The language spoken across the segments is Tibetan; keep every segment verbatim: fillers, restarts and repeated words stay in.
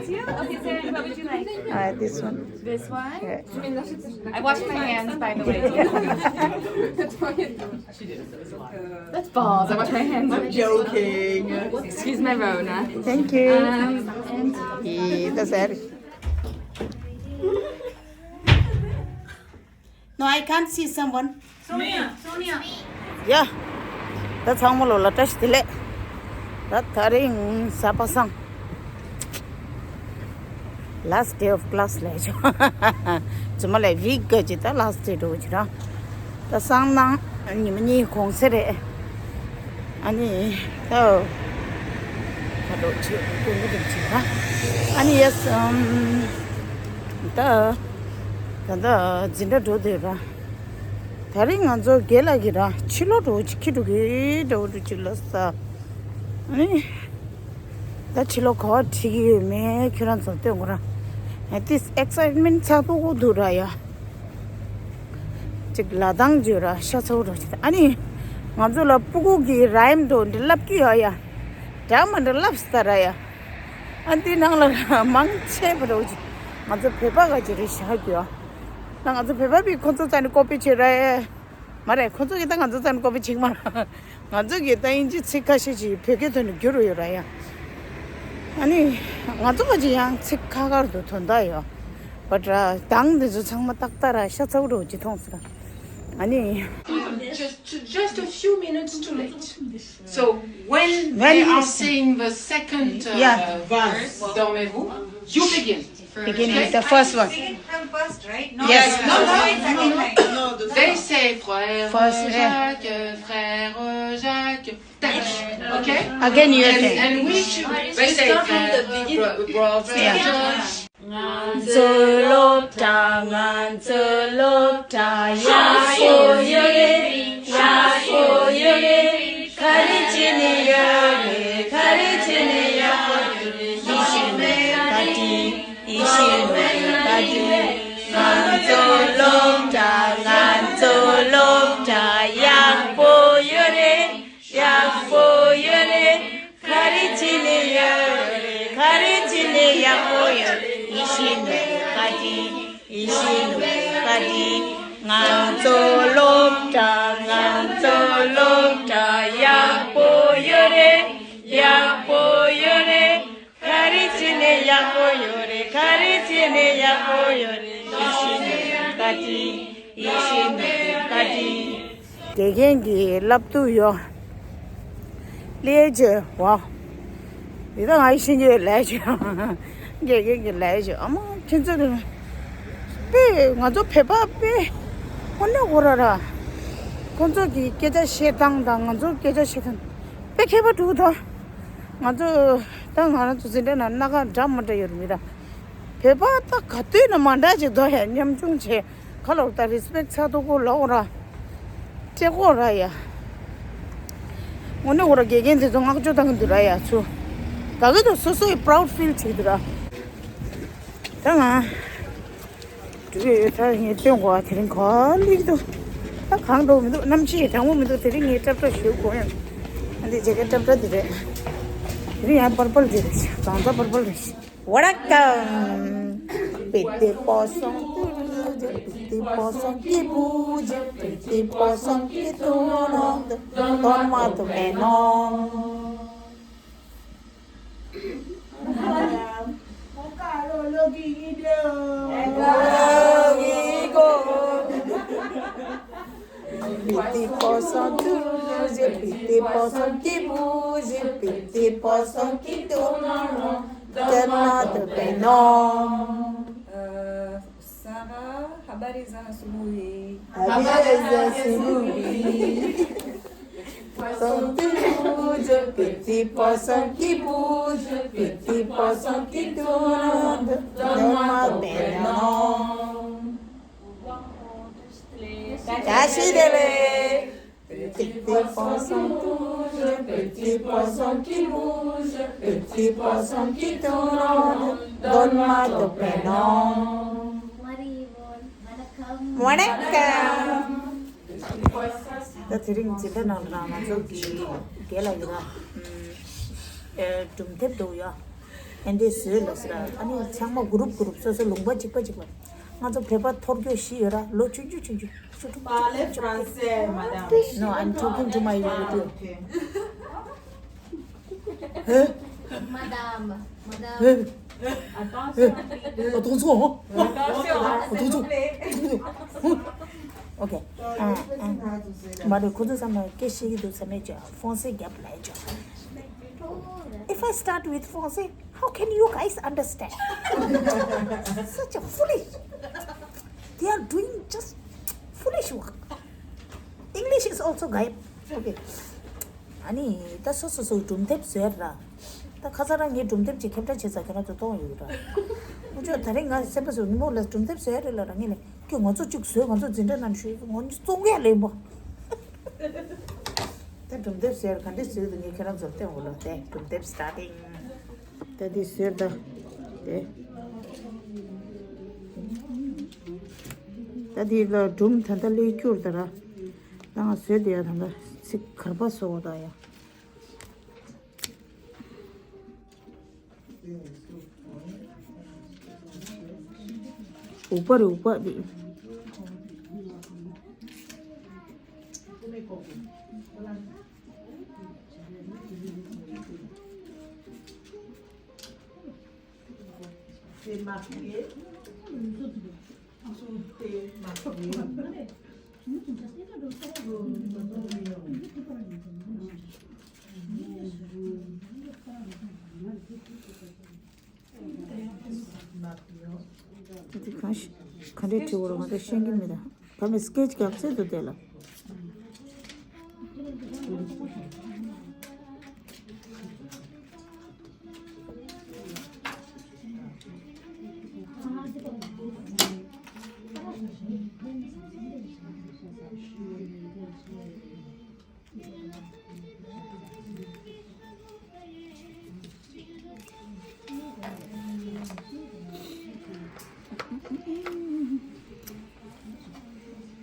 Okay, Sam, what would you like? Uh, this one. This one? Yeah. I wash my hands, by the way. That's balls. I wash my hands. Joking. Excuse my Rona. Thank you. Um, and Yeah, that's it. No, I can't see someone. Sonia, Sonia. Yeah. ད་ཚང་མ་ལོ་ལ་བཀྲ་ཤིས་བདེ་ལེགས། ད་དེ་རིང་གཟའ་པ་སངས། Last day of class ལས་ཆོག་ཇི་མ་ལས་week ག་ཅི་ད་last day འགྲོ་གི་ར། ད་སང་ནང་ཉི་མ་གཉིས་གུང་སེང་རེད། ཨ་ནི་ད་ཁ་འགྲོ་ཆེ་ཀུན་ཀུན་ཆེ་ར། ཨ་ནི་yes ད་ད་ད་འཛིན་གྲྭ་འགྲོ་འདོད་ར། དེ་རིང་ང་ཚོ་རྒན་ལགས་ཀྱིས་ར་ཕྱི་ལོགས་འགྲོ་ཅིག་ཁྱི་འགྲོ་གི་འགྲོ་འགྲོ་ཅིག་ལ་ས། ཨ་ནི་ད་ཕྱི་ལོགས་ག་བ་ཁྲིད་ཀྱི་ཡོད་མེད་ཁྱོད་རང་ཚོ་སྟོན་དགོས་ར། ཨ་ཏིས་excitement ཚ་ཏོག་ཏོག་འདུག་ར་ཡ། ཅིག་ལ་དང་བརྗོད་ར་ཤ་ཚ་བོ་འགྲོ་ཅིག་ཨ་ནི་ང་ཚོ་ལ་སྤུ་གུ་གི་rhyme འགྲོ་འདི་ལབ་ཀྱི་ཡོད་ཡ། འདྲ་མ་འདྲ་ལབ་སྟ་ར་ཡ། ཨ་འདི་ནང་ལ་མང་ཆེ་བ་འགྲོ་ཅིག་ང་ཚོ་བོད་པ་ག་ཅིག་རེད་ཤག་གི་ཡ། ང་ཚོ་བོད་པ་བི་ཁོ་ཚོ་རྩ་ནས་ཀོ་པི་བྱེད་ར་ཡ། མ་རེད། ཁོ་ཚོ་གིས་ད་ང་ཚོ་རྩ་ནས་ཀོ་པི་བྱེད་ཀྱི་མ་རེད། ང་ཚོ་གིས་ད་དབྱིན་ཇི་ཚིག་ཁ་ཤས་ཅིག་བོད་སྐད་ཐོག་ནས་བསྒྱུར་རོ་ཡོད་ར་ཡ། ཨ་ནི་ང་ཚོ་ག་ཅིག་ཡང་ཚིག་ཁ་ཁར་དུ་དོན་དག་ཡོད། བ་ཏྲ་དང་དེ་ཚོ་ཚང་མ་ཏག་ཏག་ར་ཤ་ཚ་བོ་འགྲོ་ཅིག་མཐོང་སོང་ར། ཨ་ནི། Just, just a few minutes too late. So when, When they you are say- saying the second uh, Yeah. verse, dormez-vous, you begin. Begin with the first one. Begin from first, right? No, Yes. No, no, it's second line. They say frère First, yeah. Jacques, frère Jacques. Dash. Okay? Again, your And, turn. And we should. They say frère, bro- brother Yeah. Josh. ང་ཚོ་སློབ་གྲྭ། ང་ཚོ་སློབ་གྲྭ་ཡག་པོ་ཡོད་རེད། ཡག་པོ་ཡོད་རེད། ག་རེ་བྱས་ནས་ཡག་རེད། ག་རེ་བྱས་ནས་ཡག་པོ་ཡོད་རེད། ཡིད་བཞིན་ནོར་བུའི་བཀའ་དྲིན། ཡིད་བཞིན་ནོར་བུའི་བཀའ་དྲིན། ང་ཚོ་སློབ་གྲྭ། ང་ཚོ་སློབ་གྲྭ་ཡག་པོ་ཡོད་རེད། ཡག་པོ་ཡོད་རེད། ག་རེ་བྱས་ནས་ཡག་རེད། ག་རེ་བྱས་ནས་ཡག་པོ་ཡོད་རེད། ཡིད་བཞིན་ནོར་བུའི་བཀའ་དྲིན། ཡིད་བཞིན་ནོར་བུའི་བཀའ་དྲིན། ང་ཚོ་སློབ་གྲྭ། ང་ཚོ་སློབ་གྲྭ་ཡག་པོ་ཡོད་རེད། ཡག་པོ་ཡོད་རེད། ག་རེ་བྱས་ནས་ཡག་པོ་ཡོད་རེད། ག་རེ་བྱས་ནས་ཡག་པོ་ཡོད་རེད། ཡིད་བཞིན་ནོར་བུའི་བཀའ་དྲིན། ཡིད་བཞིན་ནོར་བུའི་བཀའ་དྲིན། དགེ་རྒན་གྱིས་བསླབ་དུས་ཡོད། ལས་བྱེད་བ། འདི་ད་ང་ཡི་ཤེས་རྒྱུ་ལས་བྱེད། དགེ་རྒན་གྱིས་ལས་བྱེད། ཨ་མ་ཁྱེད་ཚོ་གི་དཔེ་ང་ཚོ་བོད་པ་དཔེ་དངོས་གནས་གོ་ར་ར། ཁོང་ཚོ་གི་སྐད་ཆ་བཤད་སྟངས་དང་ང་ཚོ་སྐད་ཆ་བཤད་སྟངས་དཔེ་ཁྱད་པར་འདུག་ད། ང་ཚོ་ད་ང་རང་ཚོ་འཛིན་གྲྭ་ནང་སྣ་ཁ་འདྲ་མི་འདྲ་ཡོད་རེད་མི་ར། བོད་པ་ད་ག་དུས་ན་མ་འདྲ་ཅིག་འདུག་ཧེ། ཉམ་ཆུང་བྱས་ཁ་ལོ་ད་རེ་སི་པེག་ཚ་ཏོག་ཏོག་ལོག་ར། སྤྲད་གོ་ར་ཡ། དངོས་གནས་འོ་ར་དགེ་རྒན་དེ་ཚོ་བསྔགས་བརྗོད་བཏང་གི་འདུག་ར་ཡ་ཚུ། ག་གི་དུ་སོ་སོ་ཡི་proud feel བྱེད་ཀྱི་འདུག་ར། ད་ང་། འགྲུལ་ཡོད་ད་ངས་སྟོན་གོ་དེ་རིང་ག་ལིག་འདུག་ད་གང་འགྲོ་མི་འདུག་གནམ་གཤིས་གྲང་མོ་མི་འདུག་དེ་རིང་ངས་ཀྲབ་ཀྲབ་ཞུ་དགོས་ཡོད། ཨ་འདི་ཇེ་ཀེ་ཀྲབ་ཀྲབ་དེ་རེད། དེ་རིང་ཡང་པར་པལ་དེ་རེད། གང་ཚ་པར་པལ་རེད། Welcome. Piti possum, piti possum, ki buji, piti possum, ki tuno, don ma tu meno. Piti possum, tuji, piti possum, ki buji, piti possum, ki tuno, don ma tu meno. Sara, habari za asubuhi. Habari za asubuhi. Poisson qui bouge, petit poisson qui bouge, petit poisson qui tourne, donne-moi ton prénom. Tashi dele. Petit poisson bouge, petit poisson qui bouge, petit poisson qui tourne, donne-moi ton prénom. Welcome. ད་དེ་རིང་འཛིན་གྲྭ་ནང་ལ་ང་ཚོ་གི་རྒན་ལགས་ཡོད་ར། ཨ་སྒྲུང་དེབ་འདུག་ཡ། ཨེ་འདྲས་བཟོས་ལ་ཟེར། ཨ་ནི་ཚང་མ་གུ་རུབ་གུ་རུབ་སོ་སོ་ལུང་པ་གཅིག་པ་གཅིག་པ། ང་ཚོ་བོད་པ་ཐོར་རྒྱུག་བཞི་ཡོད་ར། ལོ་ཆུང་ཆུང་ཆུང་ཆུང་། ཆུ་ཕྲུག་Parlez français, madame. No, I'm talking to my video. Okay. ཧེ། Madame, madame. ཧེ། Attention. ཨ། ཏོང་ཙོ། ཨ། ཏོང་ཙོ། ཏོང་ཙོ། ཨོ་ཁེ། ཨ། ཨ། མ་རེད། ཁོ་ཚོ་ཚང་མ་སྐད་ཤེས་ཀྱི་འདུག་ཚང་མས་ཀྱང་ཧྥོང་སེ་རྒྱབ་ལ་ཡ་ཅོ། If I start with French, how can you guys understand? Such a foolish. They are doing just foolish work. English is also gone. Okay. ཨ་ནི་ད་སོ་སོ་སོའི་སྒྲུང་དེབ་བཟོས་ར། ད་ཁ་སང་རང་ངས་སྒྲུང་དེབ་ཅིག་ཁྱབ་བསྒྲགས་བྱས་ཙང་ཁྱེད་རང་ཚོ་མཐོང་ཡོད་ར། ཨུ་ཅོ་ད་རེས་ང་སེམས་པ་སོ་ཉིན་མོ་ལ་སྒྲུང་དེབ་བཟོས་རེད་ལ་ར། ངས་ལས་ཁྱོད་ང་ཚོ་གཅིག་བཟོས། ང་ཚོ་འཛིན་གྲྭ་ནང་ཞུས། ང་ནི་བཙོང་ཡ་ལེན་པ། ད་སྒྲུང་དེབ་ཟེར་ག་འདྲས་ཟེར་དུ་ངས་ཁྱེད་རང་ཚོར་བསྟན་འོ་ལོ། དེ་སྒྲུང་དེབ་starting། ད་འདི་ཟེར་ད། དེ། ད་འདི་ལ་སྒྲུང་ད་ལྟ་ལས་སྐྱུར་ད་ར། ད་ང་ཟེར་དེ་ཡ་ད་ལྟ་ཚིག་གར་པ་བཟོ་བ་ད་ཡ། འུག་པ་རེད། འུག་པ་འདི། དེ་གང་ཞིག་ག་འདྲས་བྲིས་པ་རེད། ང་ད་ཤེས་ཀྱི་མེད། ད་ག་མེད་སྐད་ཅིག་ཡག་ཚད་དུ་བསྡད་ལ།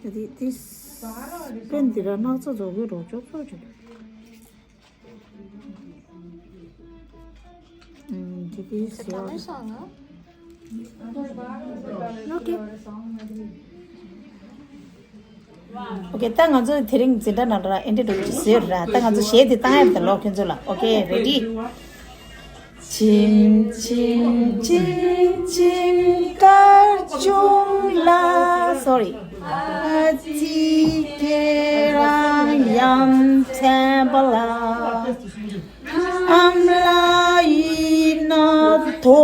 དེ་དེ་དེ་པན་དེ་ར་སྣག་ཚ་རྫོགས་ཀྱི་རོ་ཅོག་ཙོག་ཅིག་འདུག་ཨུམ། དེ་དེ་ཟེར་བ། ཨོ་ཁེ། ཨོ་ཁེ། ད་ང་ཚོ་དེ་རིང་འཛིན་གྲྭ་ནང་ལ་ཨེ་འདྲ་འགྲོ་གི་ཟེར་ར། ད་ང་ཚོ་གཞས་དེ་བཏང་ཡ་ད་ལོ་ཁྱོད་ཚོ་ལ། ཨོ་ཁེ། རེ་ཌི། སོ་རི། སྟཱཊ། ཏུ་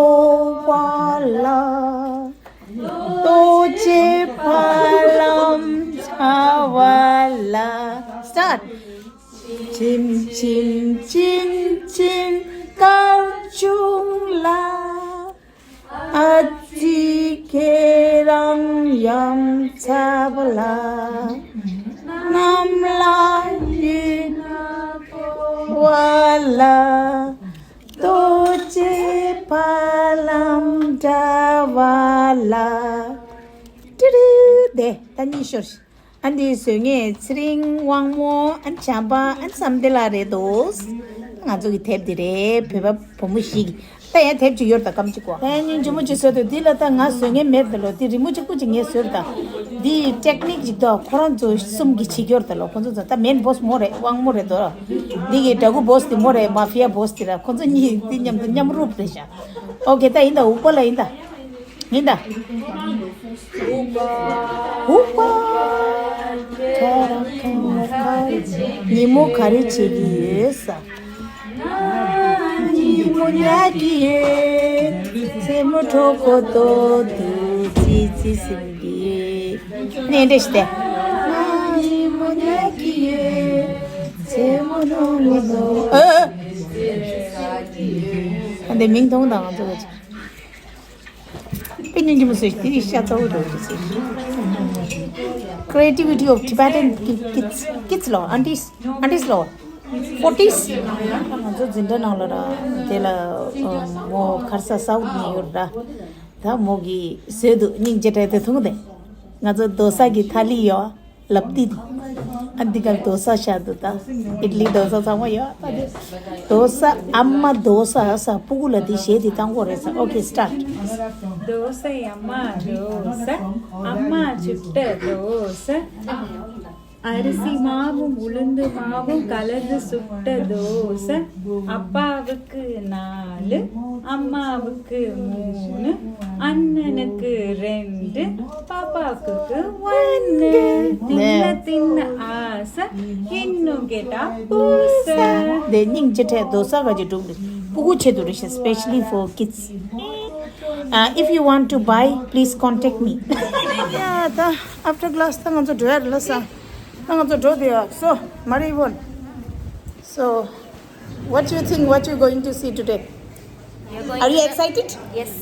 རུ། དེ་ད་གཉིས་ཤོར། ཨ་འདི་བཟོ་མཁན་ཚེ་རིང་དབང་མོ། ཨ་བྱམས་པ། ཨ་བསམ་གཏན་ལགས་རེད་འདུག་ང་ཚོ་གི་དེབ་འདི་རེད། བོད་པ་བུ་མོ་ཞིག་གི། ད་ཡང་དེབ་ཅིག་ཡོད་ད། སྐམ་ཅིག་གོ། ཨ་སྙིང་རྗེ་མོ་ཅིག་བཟོས་འདུག་འདི་ལ་ད་ང་བཟོ་མཁན་མེད་ད་ལོ། འདི་རི་མོ་གཅིག་པུ་ཅིག་ངས་བཟོས་ད། འདི་ཊེག་ནིག་ཅིག་ད་ཁོ་རང་ཚོ་གསུམ་གྱིས་བྱེད་ཀྱི་ཡོད་ད་ལོ། ཁོ་ཚོ་ད་མེན་བོ་སི་མོ་རེད། དབང་མོ་རེད་དོ། འདི་གི་དྲ་སྐུ་བོ་སི་དེ་མོ་རེད། མ་ཧྥི་ཡ་བོ་སི་དེ་ར། ཁོ་ཚོ་གཉིས་འདི་མཉམ་དུ་མཉམ་རུབ་རེད་ཤག་ཨོ་ཁེ། ད་ཡིན་ད། འུག་པ་ལ་ཡིན་ད། ཡིན་ད། འུག་པ། ཉིན་མོ་ག་རེ་བྱེད་ཀྱི་ཡོད་ས། ཉིན་མོ་ཉལ་གྱི་ཡོད། མཚན་མོ་གྲོད་ཁོག་ལྟོགས་འདུག་ཙི་ཙི་ཟིན་གྱི་ཡོད། ནས་འདྲ་ཞིག་སྟེ། ཉིན་མོ་ཉལ་གྱི་ཡོད། མཚན་མོ་གྲོད་ཁོག་ལྟོགས། ཨ་འདི་མིང་མཐོང་དང་ང་ཚོ་ག་ཅིག་དཔེ་སྙིང་རྗེ་མོ་བཟོས་ཤིག་དེ་རིགས་ཤ་ཚ་བོ་འགྲོ་རྒྱུ་ཟེར། Creativity of Tibetan kids, kids ལོ། aunties, aunties ལོ། ཕོར་ཊིས། ང་ཚོ་འཛིན་གྲྭ་ནང་ལ་ར། དེ་ལ་མོ་ཁར་ས་སའུ་ཐི་ནས་ཡོད་ར། ད་མོ་གིས་བཟོས་འདུག་སྙིང་རྗེ་དྲགས་དེ་མཐོང་དེ། ང་ཚོ་རྡོ་ས་གི་ཐ་ལི་ཡོད། ལབ་ཏི། ཨ་འདི་ག་དོ་ས་ཤ་དུ་ད། ཨིད་ལི་དོ་ས་ཚང་མ་ཡོད་ད་དེ། དོ་ས་ཨ་མ་དོ་ས་ས་སྤུ་གུ་ལ་དེ་གཞས་དེ་བཏང་དགོས་རེད་ས། Okay, start. Dosa அம்மா தோசை, அம்மா சுட்ட தோசை. அரிசி மாவும் உளுந்து மாவும் கலந்து சுட்ட தோசை. அப்பாவுக்கு நாலு, அம்மாவுக்கு மூணு, அண்ணனுக்கு ரெண்டு, பாப்பாவுக்கு ஒன்னு. தின்ன தின்ன ஆசை, இன்னும் கேட்டா பூசை. དེ་སྙིང་རྗེ་ཁྲལ་དོ་ས་ག་ཅི་སྒྲུང་རེད། སྤུ་གུ་ཆེད་དུ་རེད་ཤག, specially for kids. Uh, if you want to buy, please contact me. Yeah, ད་after class ད་ང་ཚོ་འགྲོ་ཡ་རེད་ལ་ས། ད་ང་ཚོ་འགྲོ་བསྡད་ཡོད། So, Mari Yvonne. So, what do you think? What you going to see today? We are going Are you to the excited? Yes,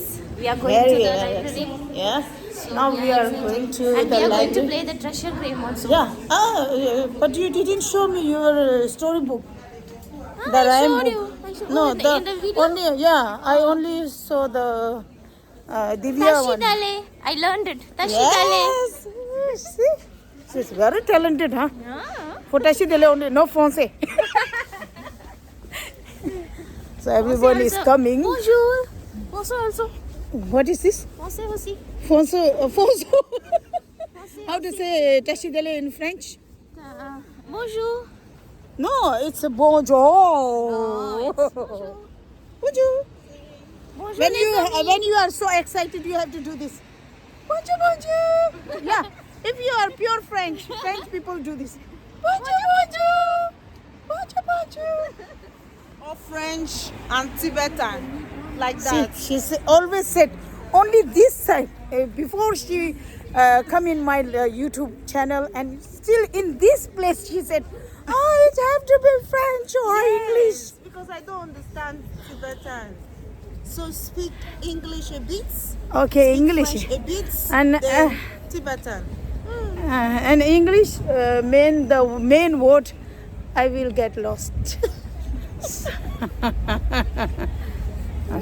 we are going Very to the well. Library. Yeah. So now we we are are excited. Going to And the we are going to library. Play the treasure game also. Yeah. Ah, uh, but you didn't show me your uh, storybook. Ah, the I rhyme showed book. You. I showed No, in the, the in the video. Only yeah. I only saw the uh, Divya Tashi one. Dale. I learned it. Tashi yes. Dale. See, she's very talented, huh? Yeah. For Tashi Dale only, no phone say. So everyone is coming. Bonjour. Bonjour also. What is this? Français aussi. Fonso, uh, Fonso. How to say Tashi Dale in French? Uh, bonjour. No, it's a bonjour. Oh, it's bonjour. Bonjour. Bonjour, when you uh, when you are so excited, you have to do this. Bonjour, bonjour. Yeah, if you are pure French, French people do this. Bonjour, bonjour. Bonjour, bonjour. Or French and Tibetan, like that. She, she always said only this side. Uh, before she uh, come in my uh, YouTube channel, and still in this place, she said, "Oh, it have to be French or yes, English." Because I don't understand Tibetan. So speak English a bit. Okay, speak English. French a bit. And uh, Tibetan. Uh, and English uh, main the main word I will get lost.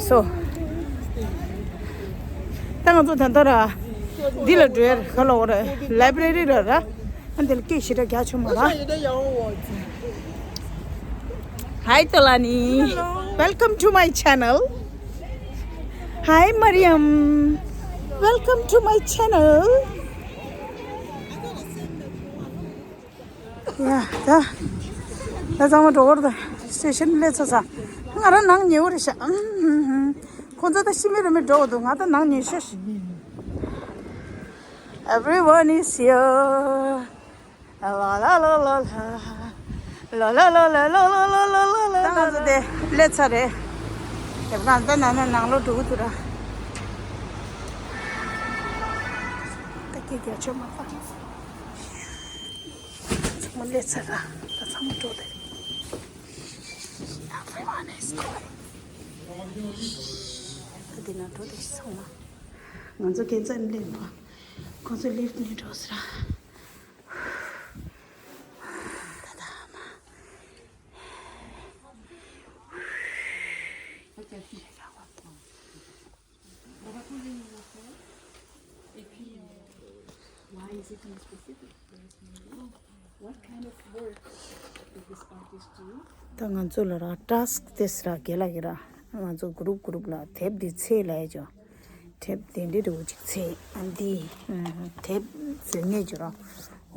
So. ད་ང་ཚོ་ད་ལྟ་ར་འདི་ལ་འགྲོ་ཡ་རེད། ག་ལ་འོ་ར་library ར་ར། ཨ་འདི་ལ་སྐད་ཞེ་དྲག་རྒྱག་ཆོག་མ་ར། Hi Tolani. Welcome to my channel. Hi Mariam. Welcome to my channel. ཡ་ད། ད་ཚང་མ་འགྲོ་གི་རེད། ད་སི་ཊེ་ཤན་སླེབས་ཚར་ས། ང་རང་ནང་ཉལ་བ་རེད་ཤག་ཁོང་ཚོ་ད་ཤི་མི་རུ་མི་འགྲོ་གི་འདུག་ང་ད་ནང་ཉལ་ཤག Everyone is here. ལ་ལ་ལ་ལ་ལ། ལ་ལ་ལ་ལ། ད་ང་ཚོ་དེ་སླེབས་ཚར་རེད། དེ་ང་ད་ནང་ནང་ལོགས་འགྲོ་གི་འདུག་ར། ད་སྐད་རྒྱག་ཆོག་མ་རེད། ཚང་མ་སླེབས་ཚར་ར། ད་ཚང་མ་འགྲོ་དེ། Everyone is going. ད་འདི་ན་འགྲོ་དེ་ཚང་མ། ང་ཚོ་ཁྱད་མཚར་སླེབས་པ། ཁོང་ཚོ་ལིཕ་ནས་འགྲོ་ཟེར་ར། ད་ད་མ། Why is it in specific? What kind of work did this artist do? ད་ང་ཚོ་ལ་ར་ཊཱ་སི་ཀི་དེ་སི་ར་རྒན་ལགས་ཀྱིས་ར་ང་ཚོ་གུ་རུབ་གུ་རུབ་ལ་དེབ་འདི་འཚོལ་ལབ་ཡ་ཅོ། དེབ་དེ་འདྲ་འདྲ་བོ་ཅིག་འཚོལ། ཨ་འདི་དེབ་འཚོལ་མཁན་ཅིག་ར།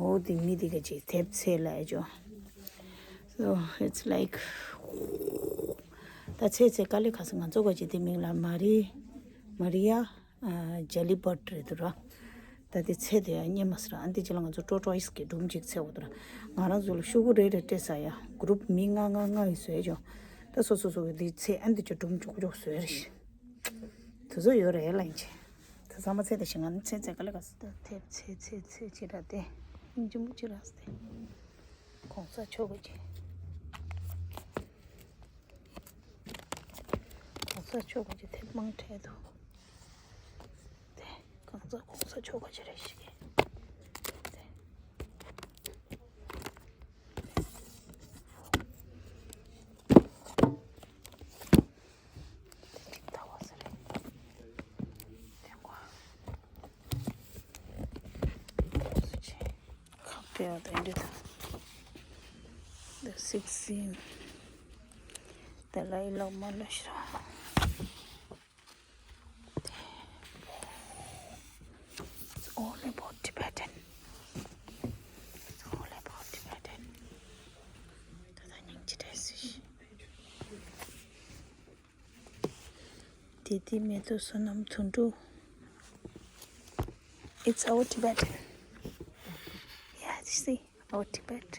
འོ་དེ་མི་དེ་ག་ཅིག་དེབ་འཚོལ་ལབ་ཡ་ཅོ། So it's like ད་འཚོལ་འཚོལ་དཀའ་ལས་ཁག་སོང་། ང་ཚོ་ག་ཅིག་དེ་མིང་ལ་མ་རི་མ་རི་ཡ་ཇ་ལི་བར་རེད་འདུག་ར། ད་དེ་ཚེ་དེ་ཡང་རྙེད་མ་སོང་ར། ཨ་འདི་ཅི་ལ་ང་ཚོ་ཊོ་ཊོ་ཨིས་ཀྱི་སྒྲུང་ཅིག་འཚོལ་འོ་དུ་ར། ང་རང་ཚོ་ལ་ཤོག་གུ་རེ་རེ་སྤྲད་ས་ཡ། གུ་རུབ་མི་ལྔ་ལྔ་ལྔ་ཡི་བཟོས་ཅོ། ད་སོ་སོ་སོ་གི་འདི་ཚེ་ཨ་འདི་ཅོ་སྒྲུང་ཅོག་ཅོག་བཟོས་རེད། དེ་ཚོ་ཡོད་རེད་ལ་ཡིན་ཆེ། ད་ཚང་མ་ཚེ་དེ་ཞིག་ང་ཚེ་ཚེ་ག་ལེ་ག་སོ། ད་དེབ་ཚེ་ཚེ་ཚེ་ཅི་ར་དེ་སྙིང་རྗེ་མོ་ཅི་ར་སྟེ། གོང་ས་མཆོག་གི་གོང་ས་མཆོག་གི་དེབ་མང་དྲགས་འདུག་དེ་གང་ཚ་གོང་ས་མཆོག་ག་ཅི་རེད་ཤི་གི་དེ་དེ་གཅིག་ལྟ་བ་ས་རེད། དེ་ཀོ་སུ་ཆེ་ཁམས་ དཔེ་བ་དང་འདི་དང་། The sixteen. དེ་ལ་ཡི་ལོག་མ་ལོ་ཤི་ར། It's all about Tibetan. It's all about Tibetan. ད་ལྟ་སྙིང་རྗེ་བྲལ་སྲིད། དེ་དེ་མེ་ཏོག་བསོད་ནམས་དོན་གྲུབ། It's our Tibetan. Yeah, you see, our Tibet.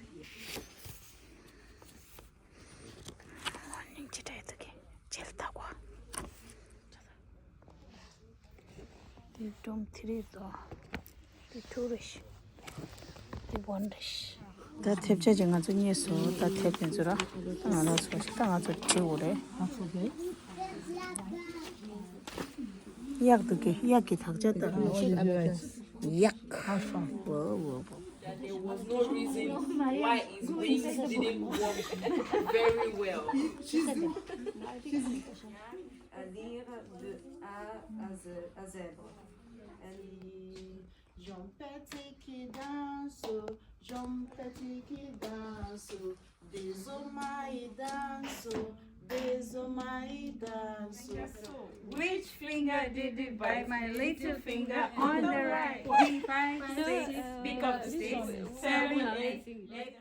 སྙིང་རྗེ་བྲལ་འདུག་གི། ཇེལ་ཏ་ཀོ། དེ་སྒྲོམ་དེ་རེད་དོ། དེ་ཐུག་རེད་ཤི། དེ་བོན་རེད་ཤི། ད་ཐེབས་ཆ་ཅིག་ང་ཚོ་རྙེད་སོང་། ད་ཐེབས་དེ་ཚོ་ར། ང་རང་ཚོ་ཞིག་ད་ང་ཚོ་བྲིས་འོ་རེད། གཡག་འདུག་གི། གཡག་གི་དག་ཆ་ལྟར་གཡག་འོ་འོ་འོ། There was no reason why his wings didn't work very well. À lire de A à Z, à Z. J'en pète qui danse, j'en pète qui danse, des hommes qui dansent, des hommes qui dansent. Which finger did it bite? My little finger on the right. Five, six, pick up the sticks. Seven, eight.